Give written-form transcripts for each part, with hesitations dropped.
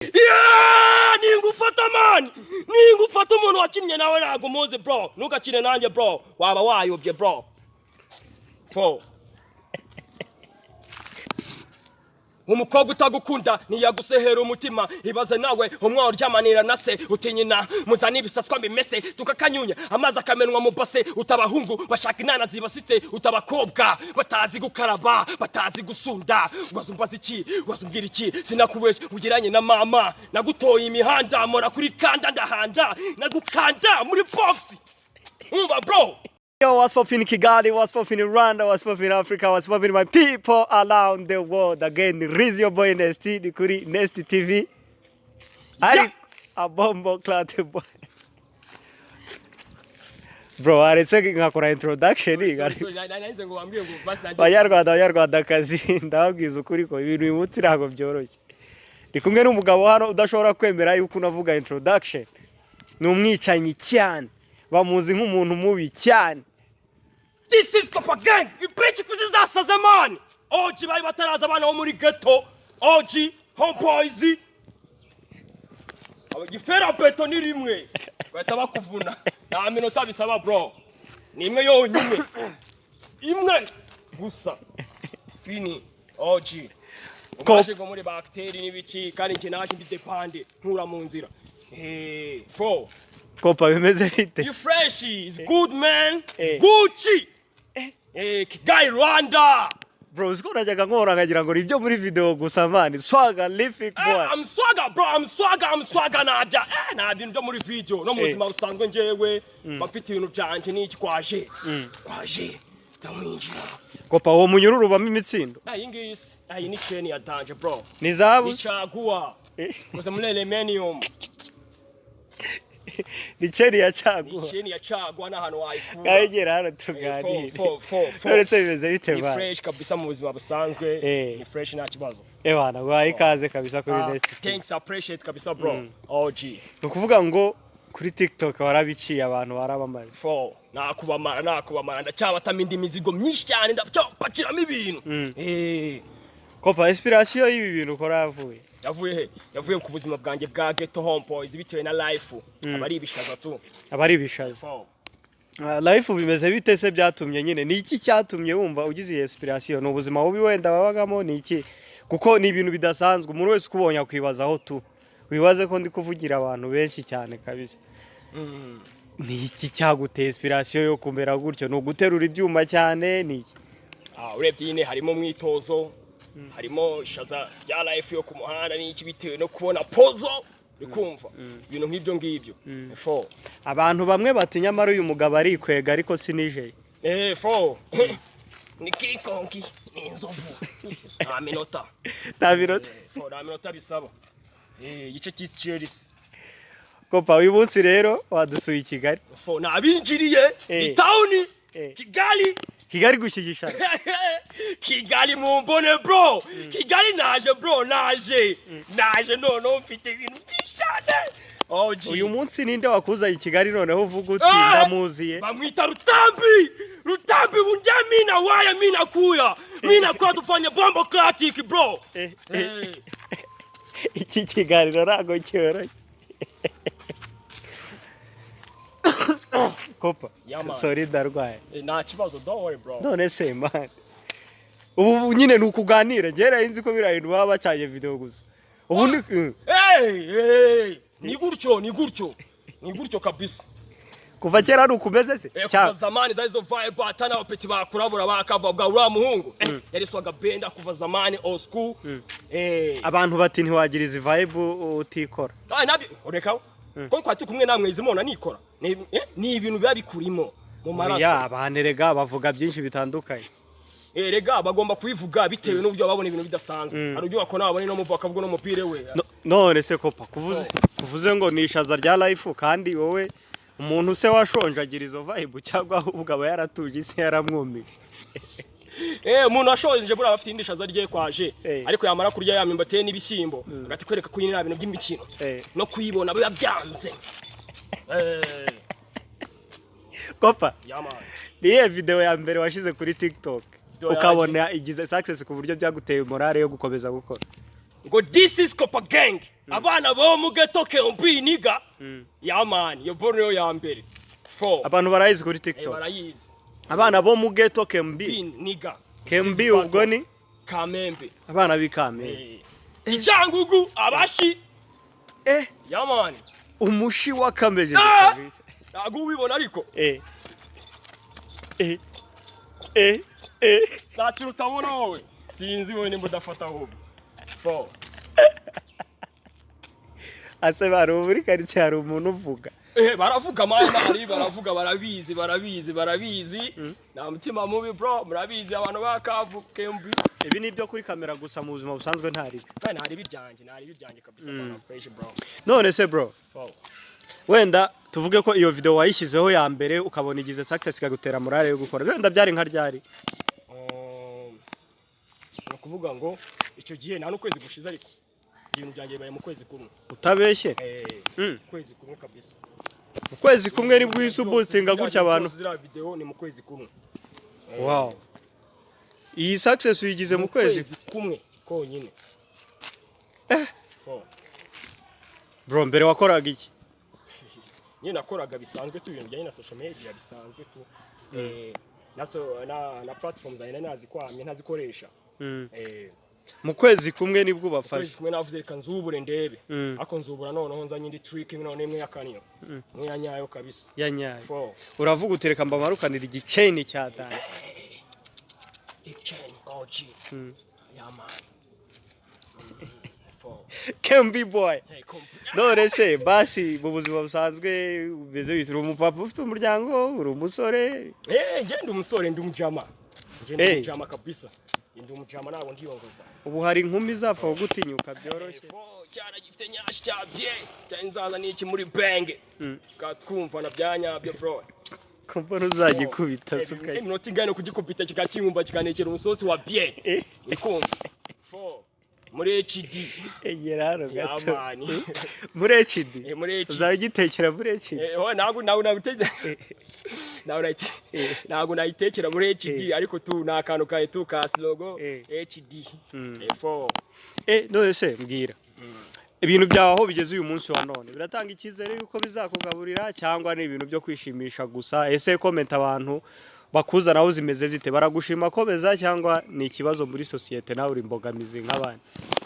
Yeah, ningufata man, ningufata. Umuntu wakinnye nawe ntabwo umuzi, bro. Ntugakine nanjye, bro, waba wayobye, bro. Four. Umukobwa utagukunda ntiyagusehera umutima. Ibaze nawe umwana uryamanira na se, utinyina muzane ibisaswa mbimese, tukakanyunya amazi akamenwa mu base. Utabahungu bashaka inana zibasitse, utabakobwa batazi gukaraba, batazi gusunda. Wazumbaza iki? Wazumbwira iki? Sinakubeshya ugiranye na mama. Nagutoye imihanda, mora kuri kanda, ndahanda, nagukanda muri box. Umva, bro. Yo, what's poppin' Kigali, what's poppin' Rwanda, what's poppin' Africa, what's poppin' my people around the world? Again, Riz your boy Nesty, ni kuri Nesty TV. Ari a bombo clat boy. Bro, waretse nkakora introduction. Nahise ngo wambwiye ngo basi nanjye. Banyarwanda, Banyarwandakazi, ndababwiza ukuri ko ibintu uyu munsi ntabwo byoroshye. Ndi kumwe n'umugabo hano udashobora kwemera yuko unavuga introduction. Ni umwicanyi cyane. Bamuzi nk'umuntu mubi cyane. This is Copa Gang! Ibici kuzi zasaze, man! OG bari bataraza, abana bo muri ghetto. OG, homeboys. Aba gifera beto ni rimwe. Bahita bakuvuna. Nta minota bisaba, bro. Ni imwe yonyine. Imwe gusa. Fini. OG. Umaje ngo muri bacteri n'ibiki, kandi njye naje ndi depande nkura mu nzira. Eh, four. Kopa, bimeze bite? You fresh, it's good, man. It's Gucci. Eh, Kigali, Rwanda. Bro, uziko najyaga nkora nkagira ngo ni ibyo muri video gusa, man. Swagger lific Eh, boy. I'm swagger, bro, I'm swagger, I'm swagger nabya. Eh, nta bintu byo muri video no mu buzima busanzwe, njyewe mba mfite ibintu byanje n'iki kwaje. Kwaje. Ndamwinjira. Kopa, uwo munyururu ubamo imitsindo? Ah, iyi ngiyi se. Ah, iyi ni chain ya danger, bro. Ni zahabu? Ni caguwa. Koze muri aluminium. Ni chain ya Ni caguwa. Chain ya caguwa n'ahantu wayikura. Ngahegera hano Eh, tuganire. Four, four, four, four. Uretse bimeze bite, Ni man? fresh kabisa mu buzima busanzwe. Ni fresh, nta kibazo. Ebana, guhaye ikaze kabisa kuri Ah, Nest TV. thanks, appreciate kabisa, bro. OG. Ni ukuvuga ngo kuri TikTok warabiciye, abantu barabamaze. Four. Nakubamara, nakubamara, ndacyabatama indi mizigo myinshi cyane, ndacyapakiramo ibintu. Eh. Kopa, inspiration y'ibi bintu ukora yavuye? Yavuye he? Yavuye ku buzima bwanjye bwa ghetto, homeboys, bitewe na life. Aba ari ibishaza tu. Aba ari ibishaza. Four. Ah, life bimeze bite se? Byatumye nyine, ni iki cyatumye wumva ugize iyi inspiration? Ni ubuzima bubi wenda wabagamo? Ni iki? Kuko ni ibintu bidasanzwe, umuntu wese ukubonye akwibazaho tu. Wibaze ko ndi kuvugira abantu benshi cyane kabisa. Ni iki cyaguteye inspiration yo kumera gutyo? Ni uguterura ibyuma cyane? Ni iki? Ah, urebye nyine harimo umwitozo, harimo ishaza rya life yo ku muhanda n'iki, bitewe no kubona pozo, uri kumva, ibintu nk'ibyo ngibyo. Four. Abantu bamwe bati nyamara uyu mugabo arikwega, ariko sinijeye. Eh, four. Ni kikonki, ni inzovu. Nta minota. Nta minota. Eh, four, nta minota bisaba. Eh, igice cy'isi. Kopa, uyu munsi rero wadusuye i Kigali. Four, nabinjiriye ni town. Kigali. Kigali gushyigishana. Kigali mumbone, bro. Kigali naje, bro, naje. Naje noneho mfite ibintu byinshi cyane. OG. Uyu munsi ninde wakuzanye i Kigali noneho uvuga uti Ah! ndamuziye? Bamwita Rutambi. Rutambi unja, mina waya, mina kuya. Mina kuya tufanye bombo classic, bro. Eh. Iki kiganiro ntabwo cyoroshye, Kopa. Yeah, man. Sorry, ndarwaye. Eh, nta kibazo, don't worry, bro. None se man, ubu nyine ni ukuganira? Njyewe nari nzi ko biriya bintu baba bacanye video gusa, ubu ni Hey, hey, ni gutyo, ni gutyo. Ni gutyo kabisa. Kuva kera ari ukumeze se? Eh, kuva zamani za izo vibe, atana abapeti bakurabura bakava bwa uriya muhungu. Eh, yari swaga benda kuva zamani, old school. Eh. Abantu bati ntiwagira izi vibe utikora. Ah, nabyo ureka ko twari turi kumwe namwe izi mona nikora. Ni ibintu biba bikurimo mu maraso. Ya, abantu erega bavuga byinshi bitandukanye. Eh, rega bagomba kubivuga bitewe n'uburyo babona ibintu bidasanzwe. Hari uburyo bakona babona no muvu bakavuga n'umupira we. None se Kopa, kuvuze ngo ni ishaza rya life, kandi wowe umuntu se washonje agira izo vibe, cyangwa ahubwo aba yaratuje, isi yaramwumije? Eh, umuntu washonje buriya aba afite indi shaza rye kwaje. Eh. Ariko yamara kurya ya myumbati ye n'ibishyimbo, agahita kwereka ko nyine nta bintu by'imikino. Eh. No kuyibona biba byanze. Eh, Kopa, yeah, man. ni iyihe video ya mbere washize kuri TikTok Video ukabona igize success ku buryo byaguteye morale yo gukomeza gukora? Ngo this is Copa Gang. Abana bo mu ghetto KMB nigga. Yeah man, iyo boro niyo ya mbere. Four. Abantu barayizi kuri TikTok? Barayizi. Abana bo mu ghetto KMB. B nigga. KMB ubwo ni Kamembe. Abana b'Ikamembe. Icyangugu abashi. Yeah man. Umushi wakamejeje. Ah! Kabisa. Ntabwo ubibona ariko. Eh eh eh eh. Nta kintu utabona wowe. Sinzi wowe nimba udafata ahubwo. Four. Ase bari muri karitsiye hari umuntu uvuga? Baravuga mama, ari baravuga, barabizi, barabizi, barabizi. Nta mutima mubi bro, murabizi abantu ba Kavu KMB. Ibi ni ibyo kuri kamera gusa, mu buzima busanzwe ntari? Ntari ibyanjye, ntari ibyanjye kabisa, bana fresh bro. None se bro, Four. wenda tuvuge ko iyo video wayishyizeho ya mbere ukabona igize success, ikagutera morale yo gukora, wenda byari nka ryari? Ni ukuvuga ngo icyo gihe nta n'ukwezi gushize, ariko ibintu byanjye bibaye mu kwezi kumwe. Utabeshye? Kwezi kumwe kabisa. Mu kwezi kumwe nibwo uhise uboostinga gutya abantu? Zose ziriya video ni mu kwezi kumwe. Wow, iyi success uyigize mu kwezi kumwe konyine. Four. Bro, mbere wakoraga iki? Nyine nakoraga bisanzwe tu, ibintu bijyanye na social media bisanzwe tu. Na platform zanjye nari nazikwamye ntazikoresha. Mu kwezi kumwe nibwo Ukwezi ubafashe? kumwe navuze reka nzubure ndebe. Ariko nzubura noneho nzanye indi trick imwe, none imwe y'akaniyo. Imwe ya nyayo kabisa. Ya nyayo. Four. Uravuga uti reka mbamarukanire igichain cya dani. Big chain OG. Yeah man. Four. KMB boy. Hey, come. None se basi mu buzima busanzwe umeze bite? Uri umupapa ufite umuryango, uri umusore? Nje ndi umusore, ndi umujama. Nje ndi umujama kabisa. Nje ndi umujama, ntabwo ndiyongoza. Ubu hari inkumi zapfa kugutinyuka byoroshye? Four, cyana gifite nyashi cya bye. Cyane nzaza n'iki muri bank. Katwumva na byanyabyo bro. Ko mbona uzagikubita suka? Iminota ingana kugikubita kikakinkumba kikanekera umusosi wa bye. Ukumva. Four. Muri HD. Egera hano gato. Yeah man. Muri HD? Muri HD. Uzajya ugitekera muri HD? Oh, ntabwo nayitekera muri HD, ariko tu ni akantu kawe tu ka slogo HD. Four. None se mbwira, ibintu byawe aho bigeze uyu munsi wa none biratanga icyizere yuko bizakugaburira, cyangwa ni ibintu byo kwishimisha gusa? Ese comment abantu bakuzanaho zimeze zite? Baragushima komeza, cyangwa ni ikibazo muri sosiyete, nawe uri imbogamizi nk'abandi?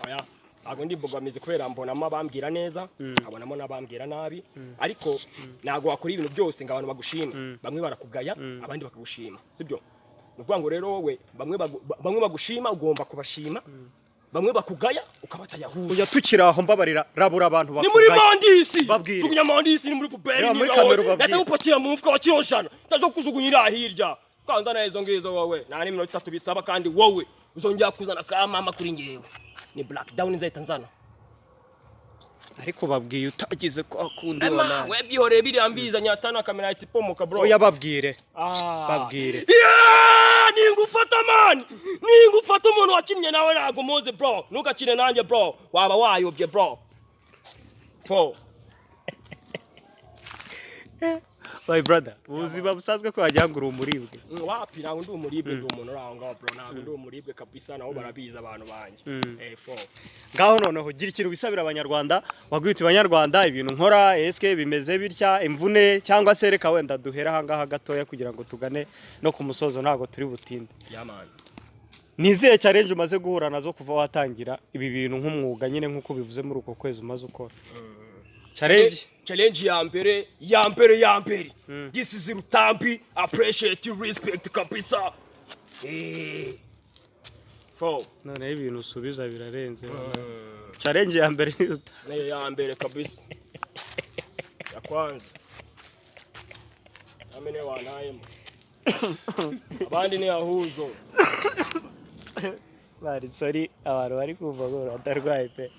Oya, ntabwo ndi imbogamizi, kubera mbonamo abambwira neza, nkabonamo n'abambwira nabi, ariko ntabwo wakora ibintu byose ngo abantu bagushime. Bamwe barakugaya, abandi bakagushima, sibyo? Ni ukuvuga ngo rero wowe bamwe bagushima ugomba kubashima, bamwe bakugaya ukabatayahuza. Ujya tukiri aho, mbabarira, rabura abantu Ni muri bakugaya. Mandisi. Babwire. Jugunya mandisi, ni muri poubelle. Reba muri Niba kamera wowe ubabwire. ndahita gupakira mu mufuka wa kilo 100, utaje kujugunyira hirya. Kwanza na izo ngizo wowe nta n'iminota 3 bisaba, kandi wowe uzongera kuzana ka mama kuri ngewe ni black down nzahita nzana. Ariko babwiye utagize kwa kundi. Ema, Wallahi. we byihoreye biriya, mbiza nyatana kamera ahita ipomoka bro. Oya, babwire. Ah. Babwire. Yeah, ningufata man, ningufata umuntu wakinnye nawe ntabwo muzi bro, ntugakine nanjye bro, waba wayobye bro. Four. My brother, ubuzima busanzwe ko wagira ngo uri umuribwe? Wapi, ntabwo ndi umuribwe, ndi umuntu uri aho ngaho bro, ntabwo ndi umuribwe kabisa, nabo barabizi abantu banjye. Four. Ngaho noneho gira ikintu wisabira Abanyarwanda, wabwira uti: "Banyarwanda, ibintu nkora eske bimeze bitya, imvune," cyangwa se reka wenda duhere aha ngaha gatoya kugira ngo tugane no ku musozo, ntabwo turi butinde. Yeah man. Ni izihe challenge umaze guhura nazo kuva watangira ibi bintu nk'umwuga nyine, nk'uko bivuze muri uko kwezi umaze ukora? Challenge. Challenge ya mbere, ya mbere, ya mbere. This is Rutambi, appreciate, respect kabisa. Four. Noneho ibintu usubiza birarenze. Challenge ya mbere ni Niyo ya mbere kabisa. Ya kwanza. Amene wantayemo. Abandi ni ahuzo. Bari sorry, abantu bari kumva ngo batarwaye pe,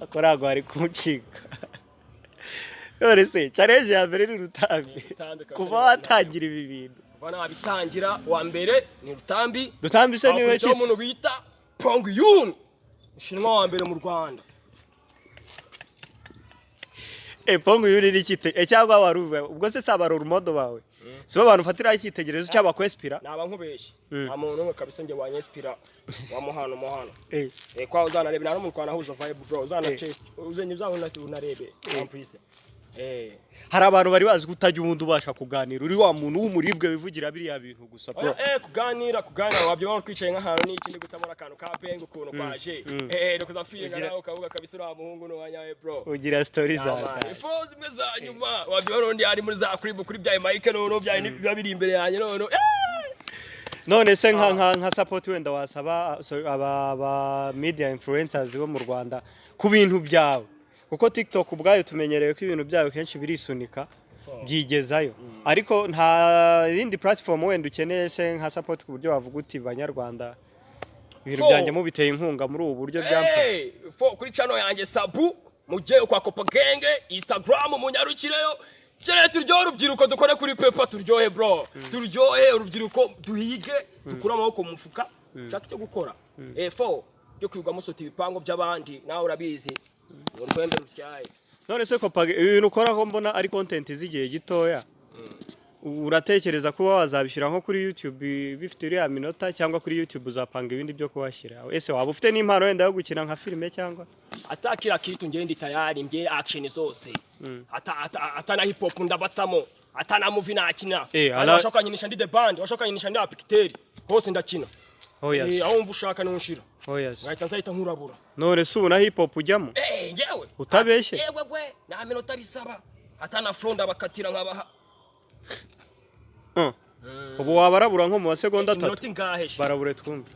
ako ntabwo bari kuncika. None se challenge ya mbere ni Rutambi? Rutambi kabisa. Kuva watangira ibi bintu. Kuva nabitangira, wa mbere ni Rutambi. Rutambi se niwe Hakurikiyeho kitse? umuntu bita Pong Yun. Ushinwa wa mbere mu Rwanda. Pongo yuri ni kite cyangwa wari uvuye ubwo se saba role model bawe? Sibo abantu ufatiraho icyitegererezo cyangwa bakwinspira? Naba nkubeshye. Nta muntu n'umwe kabisa njye wanyinspira wa muhano muhano. Kwa uzanarebe, nta n'umuntu twanahuza vibe, bro. Uzana chase uzenye uzabona unarebe amprise. Hari abantu bari bazi ko utajya ubundi ubasha kuganira, uri wa muntu w'umuribwe wivugira biriya bintu gusa, bro. Oya, kuganira wabyo twicaye nk'ahantu n'iki, ndi gutabona akantu ka benga ukuntu kwaje. Nukuza feeling nawe ukavuga kabisa uriya muhungu ni uwanyawe, bro. Ugira story za ifo zimwe za nyuma wabyo n'undi ari muri za crib kuri bya mic, noneho bya biba biri imbere yanjye noneho. None se nka support wenda wasaba, so, aba media influencers bo mu Rwanda ku bintu byawe, kuko TikTok ubwayo tumenyereye ko ibintu byayo kenshi birisunika byigezayo, ariko nta yindi platform wenda ukeneye se nka support, ku buryo wavuga uti: "Banyarwanda, ibintu byanjye mubiteye inkunga muri ubu buryo byamfasha"? Hey, fo kuri channel yanjye Sabu, mujye kwa Kopa Genge Instagram, munyarukireyo Chere turyohe urubyiruko, dukore kuri paper, turyohe, bro, turyohe urubyiruko, duhige, dukure amaboko mu mufuka, shaka icyo gukora. Fo byo kwigwa musota ibipango by'abandi, nawe urabizi, urwembe rutyaye. None se Kopa, ibi bintu ukora ko mbona ari content z'igihe gitoya, uratekereza kuba wazabishyira nko kuri YouTube bifite iriya minota, cyangwa kuri YouTube uzapanga ibindi byo kuhashyira? Ese waba ufite n'impano wenda yo gukina nka filime cyangwa? Ata kila kitu, ngewe ndi tayari, ngewe action zose, ata na hip hop ndabatamo, ata na movie nakina. Kandi washaka nyinisha ndi the band, washaka nyinisha ndi apikiteri, hose ndakina. Oh yes. Aho wumva ushaka niho unshira. Oh yes. Ngahita nzahita nkurabura. None se ubu na hip hop ujyamo? Ngewe. Utabeshye? Yewe we, nta minota bisaba, ata na flow ndabakatira nkabaha. Ubu wabarabura nko mu masegonda 3? Iminota ingahe? Barabure twumve.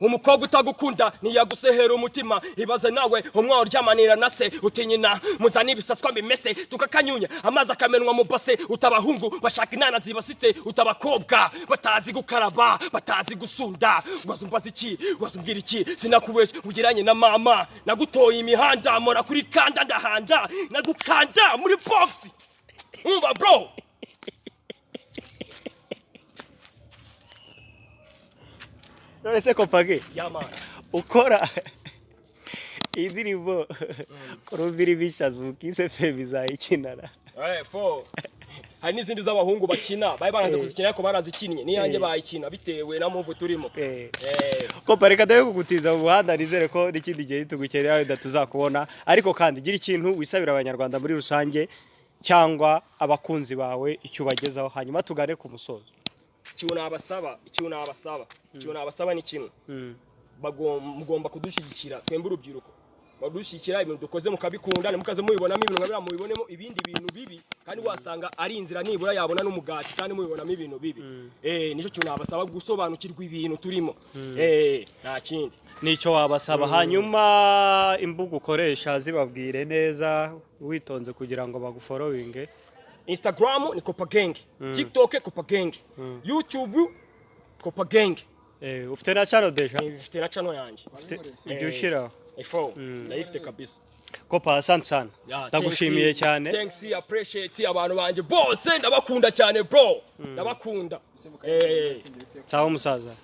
Umukobwa utagukunda ntiyagusohera umutima. Ibaze nawe umwana uryamanira na se, utinyina muzane ibisaswa mbimese, tukakanyunya amazi akamenwa mu base, utabahungu bashaka inana zibasitse, utabakobwa batazi gukaraba, batazi gusunda. Wazumbaza iki? Wazumbwira iki? Sinakubeshya ugeranye na mama nagutoye imihanda, mora kuri kanda ndahanda nagukanda muri box. Umva, bro. None se Kopage, yamana ukora indirimbo kurumvira ibishazu ukise fe bizayikinara? Fo hari n'izindi z'abahungu bakina bari baranze kuzikina, ariko barazikinnye n'iyanjye bayikina bitewe na move turimo. Kopa, reka ndabe kugutiza mu muhanda, nizere ko n'ikindi gihe tugukenera wenda tuzakubona, ariko kandi gira ikintu wisabira Abanyarwanda muri rusange cyangwa abakunzi bawe, icyo ubagezaho, hanyuma tugane ku musozo. Ikintu nabasaba ni kimwe. Mugomba kudushyigikira twembe urubyiruko, badushyigikira ibintu dukoze mukabikunda, ntimukaze mubibonamo ibintu nka biriya, mubibonemo ibindi bintu bibi, kandi wasanga ari inzira nibura yabona n'umugati, kandi mubibonamo ibintu bibi. Nicyo kintu nabasaba, gusobanukirwa ibintu turimo. Nta kindi. Nicyo wabasaba. Hanyuma imbuga ukoresha zibabwire neza witonze kugira ngo bagufollowinge. Instagram ni Kopa Gang, TikTok Kopa Gang, YouTube Kopa Gang. Ufite na channel déjà? Ifite na channel yanjye. Ibyo ushyiraho. Ifo ndayifite kabisa. Kopa, asante sana. Yeah, Ndagushimiye thanks, cyane. Thanks, appreciate abantu banjye bose, ndabakunda cyane, bro, ndabakunda. Sawa, umusaza.